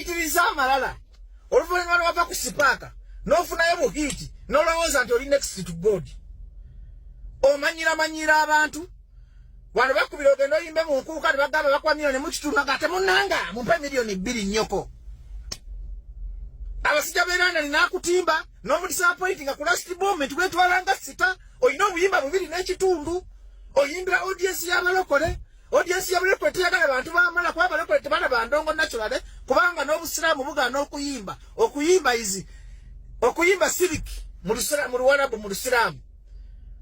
Oyitiriza amalala. Oluvannyuma lwava ku sipaaka n'ofunayo buhiiti n'olowooza nti oli next to God. Omanyira manyira abantu. Wano bakubira ogenda oyimbe mu nkuuka ne bagamba bakuwa miliyoni mu kitundu nga temunnanga mumpe miliyoni 2 nnyoko. Abasajja b'e London n'akutimba n'omudisappointi nga ku last moment wetwala nga sita olina obuyimba bubiri n'ekitundu oyimbira audience y'abalokole. Audience y'abalokole teyagala bantu bamala kuba abalokole tebalaba ndongo naturally kubanga n'obusiraamu bugaana okuyimba. Okuyimba izi okuyimba civic mu Luwarabu mu Lusiraamu.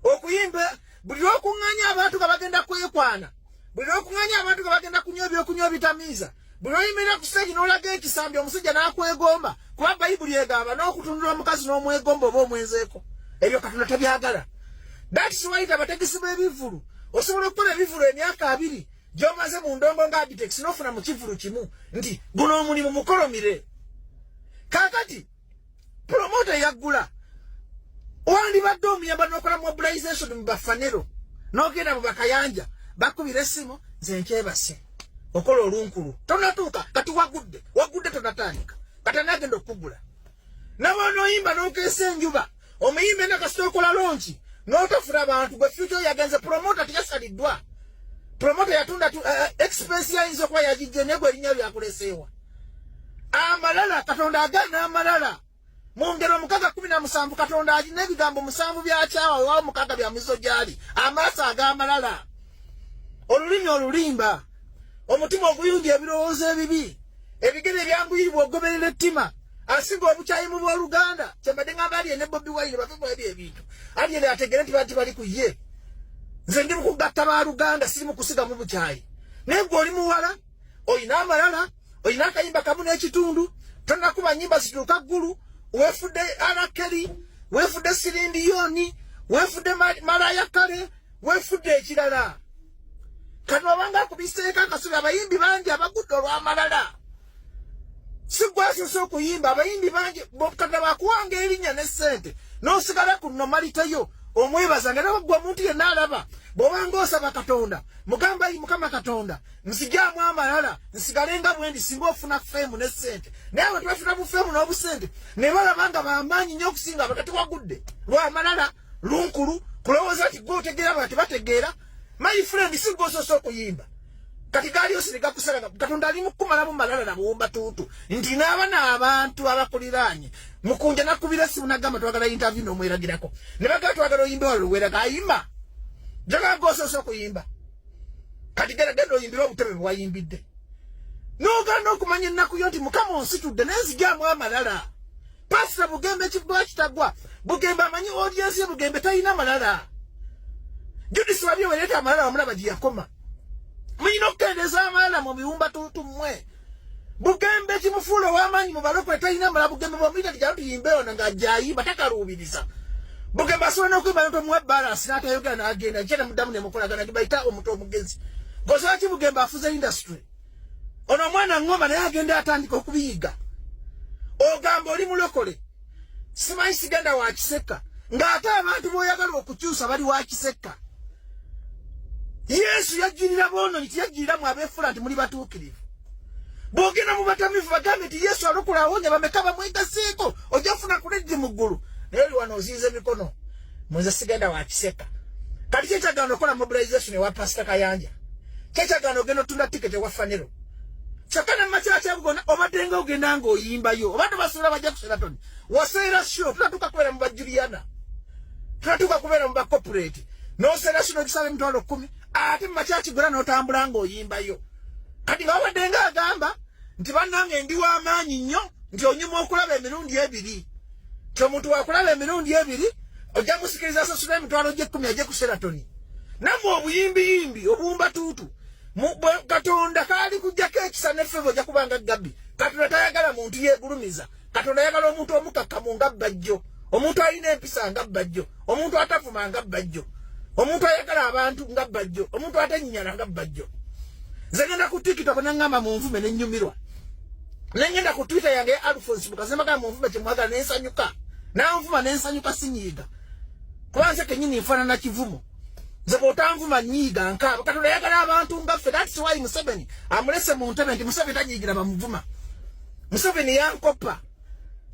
Okuyimba buli lw'okuŋŋaanya abantu nga bagenda kwekwana, buli lw'okuŋŋaanya abantu nga bagenda kunywa ebyokunywa ebitamiiza, buli lw'oyimirira ku siteegi n'olaga ekisambi omusajja n'akwegomba, kuba Bayibuli egamba n'okutundula omukazi n'omwegomba oba omwenzeeko. Ebyo Katonda tabyagala. That's why abategesi b'ebivvulu osobola okukola ebivvulu emyaka 20 gy'omaze mu ndongo nga Abitex n'ofuna mu kivvulu kimu nti guno omulimu mukolomire. Kaakati promoter yaggula wandibadde omuyamba n'okola mobilization mu bafanero n'ogenda mu bakayanja bakubira essimu nze nkyebase okola olunkulu tonatuuka kati wagudde tonatandika kati anagenda okukugula nabonooyimba n'okeesa enjuba omuyimba ena kasita okola lonki n'otafuna abantu gwe future yagenze. Promoter teyasaliddwa, promoter yatunda expense yayinza okuba yagijje naye gwe erinnya lyakuleseewa. Amalala Katonda agaana amalala. Mu Ngero 6:17 Katonda alina ebigambo 7 byakyawa wewawo 6 bya muzizo gyali: amaaso ag'amalala, olulimi olulimba, omutima oguyunja ebirowoozo ebibi, ebigere ebyanguyiribwa ogoberera ettima, asiga obukyayi mu booluganda. Kyembadde ngamba Alien ne Bobi Wine bave mu ebyo ebintu. Alien ategere nti banti bali ku ye. Nze ndi mukugatta baluganda, siri mu kusiga mu bukyayi. Naye gwe oli muwala olina amalala, olina akayimba kamu n'ekitundu, tonakuba nyimba zituuka ggulu, weefudde R. Kelly, weefudde Celine Dion, weefudde Mariah Carey, weefudde ekirala. Kano obanga akubiseeko akasubi. Abayimbi bangi abagudde olw'amalala. Si gwasoose okuyimba, abayimbi bangi. Katonda bakuwanga erinnya ne ssente n'osigala ku normality yo omwebaza nga nawe gwe omuntu yenna alaba. Bw'obanga osaba Katonda mugamba, "Yi Mukama Katonda, nzigyamu amalala nsigale nga bwendi," singa ofuna fame ne ssente. Naye abantu bafuna bufame n'obusente ne balaba nga bamaanyi nnyo okusinga abakati. Wagudde lwamalala, lunkulu, kulowooza nti gwe otegeera, abantu bategeera. My friend, si gwe osoose okuyimba. Kati gaali osiriga kusala. Katonda ali mukumalamu malala na buwumba tuutu nti n'abana abantu abakuliraanye mukunja nakubira essimu nagamba twagala interview n'omweragirako ne bagamba twagala oyimbe walo luweraga ayimba njagala gwe osoose okuyimba. Kati genda genda oyimbire obutebe bwe wayimbidde n'ogaana okumanya ennaku yo nti Mukama onsitudde naye nzigyamu amalala. Pasita Bugembe ekivwa kitagwa Bugembe amanyi audience ye. Bugembe talina malala. Judith Wabye wereeta amalala wamulaba gye yakoma. Mulina okukendeeza amalala mu biwumba tuutu mmwe. Bugembe kimufuula ow'amaanyi mu balokole talina malala. Bugembe bwamuyita tijalo tuyimbe ono ng'ajayimba takaluubiriza. Bugembe asobola n'okuyimba notomuwa balance n'atayogera n'agenda nkyena muddamu nemukolagana gibayita omuntu omugezi. Gosobola ki Bugembe afuze industry. Ono omwana ngoma naye agenda atandika okubiyiga. Ogamba oli mulokole simanyi sigenda wa Kiseka ng'ate abantu b'oyagala okukyusa bali wa Kiseka. Yesu yajjirira boononyi, tiyajjirira mu abeefula nti muli batuukirivu. Bw'ogenda mu batamivu bagambe nti Yesu alokola awonya bameka bamwegaseeko ojja kufuna kulejji mu ggulu. Naye oli wano ozinza emikono mwenze sigenda wa Kiseka. Kati kyekyagaana okukola mobilization ewa Pasita Kayanja, kyekyagaana ogenda otunda tiketi ewa Fanero, kyokka namakyakyabugo obadde nga ogenda ng'oyimbayo obadde basuula bajja ku Sheraton waseera show. Tunatuuka kubeera mu ba Juliana, tunatuuka kubeera mu ba corporate n'oseera show n'ogisaba 100,000 ate mu makyakigula n'otambula ng'oyimbayo. Kati nga wabadde nga agamba nti bannange ndi w'amaanyi nnyo nti onyuma okulaba emirundi ebiri ti omuntu wakulaba emirundi ebiri ojja musikiriza asasula emitwalo gy'ekkumi ajje ku Sheraton. Nammwe obuyimbiyimbi obuwumba tuutu Katonda kaali kujjako ekisa neffe ojja kubanga Gabbi. Katonda tayagala muntu yeegulumiza. Katonda ayagala omuntu omukakkamu nga Bbajjo, omuntu alina empisa nga Bbajjo, omuntu atavuma nga Bbajjo, omuntu ayagala abantu nga Bbajjo, omuntu atenyinyala nga Bbajjo. Nze ngenda ku TikTok neŋŋamba munvume nennyumirwa, nengenda ku Twitter yange ya Alphonse Mukazi nemagamba munvume kyemwagala nensanyuka, nanvuma nensanyuka, sinyiiga kuba nze kenyini nfaanana kivumo. Nze bw'otanvuma nyiiga nkaaba. Katonda ayagala abantu nga ffe. That's why Museveni amulese mu ntebe nti Museveni tanyiigira bamuvuma. Museveni yankopa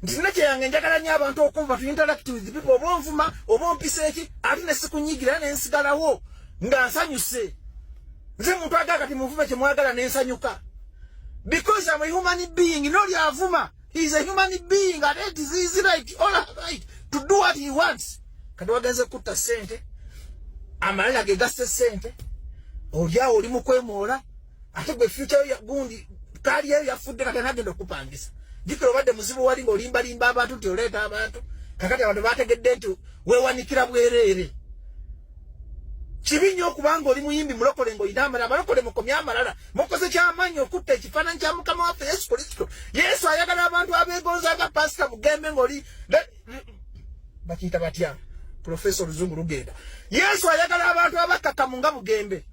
nti nina kyeyange, njagala nnyo abantu okumva, to interact with people. Oba onvuma oba ompisa eki, ate nesikunyigira nensigalawo nga nsanyuse. Nze muntu agala kati munvume kyemwagala nensanyuka because I'm a human being. Noli avuma, he is a human being and it is his right, all right to do what he wants. Kati wagenze kutta sente, amalala ge gasse sente, oliawo oli mukwemoola, ate gwe future gundi kaali eyo yafudde. Kati anagenda okupangisa. Jjukira obadde muzibu wali ng'olimbalimba abantu nti oleeta abantu. Kakati abantu bategedde nti weewanikira bwereere. Kibi nnyo okubanga oli muyimbi mulokole ng'olina amalala. Abalokole mukomye amalala. Mukoze kyamaanyi okutta ekifaananyi kya Mukama waffe Yesu Kristo. Yesu ayagala abantu abeegonza nga Pasita Bugembe ng'oli bakiyita batya, Profesa, oluzungu lugenda. Yesu ayagala abantu abakakamu nga Bugembe.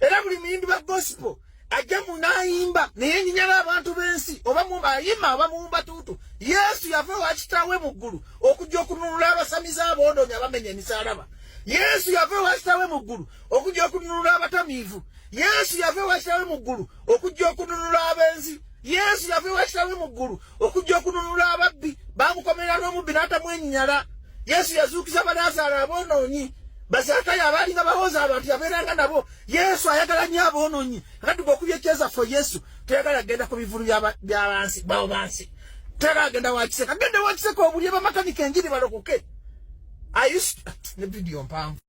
Era buli muyimbi ba gospel ajja munayimba naye nyinyala abantu b'ensi, oba ayima oba muwumba tuutu. Yesu yava ewa Kitaawe mu ggulu okujja okununula abasamize, aboonoonyi, abamenya emisalaba. Yesu yava ewa Kitaawe mu ggulu okujja okununula abatamiivu. Yesu yava ewa Kitaawe mu ggulu okujja okununula abenzi. Yesu yava ewa Kitaawe mu ggulu okujja okununula ababbi. Bamukomerera n'omubbi n'atamwenyinyala. Yesu yazuukiza Balaazaalo, aboonoonyi, Bazaakayo abaalinga bahooza abantu, yabeeranga nabo. Yesu ayagala nnyo aboonoonyi. Kakati gwe okubya ekyezaffe Yesu toyagala genda ku bivulu byabansi bawo bansi, toyagala genda wakiseka, genda wakiseka obulye bamakanika enjiri balokoke. Ne vidiyo mpanvu.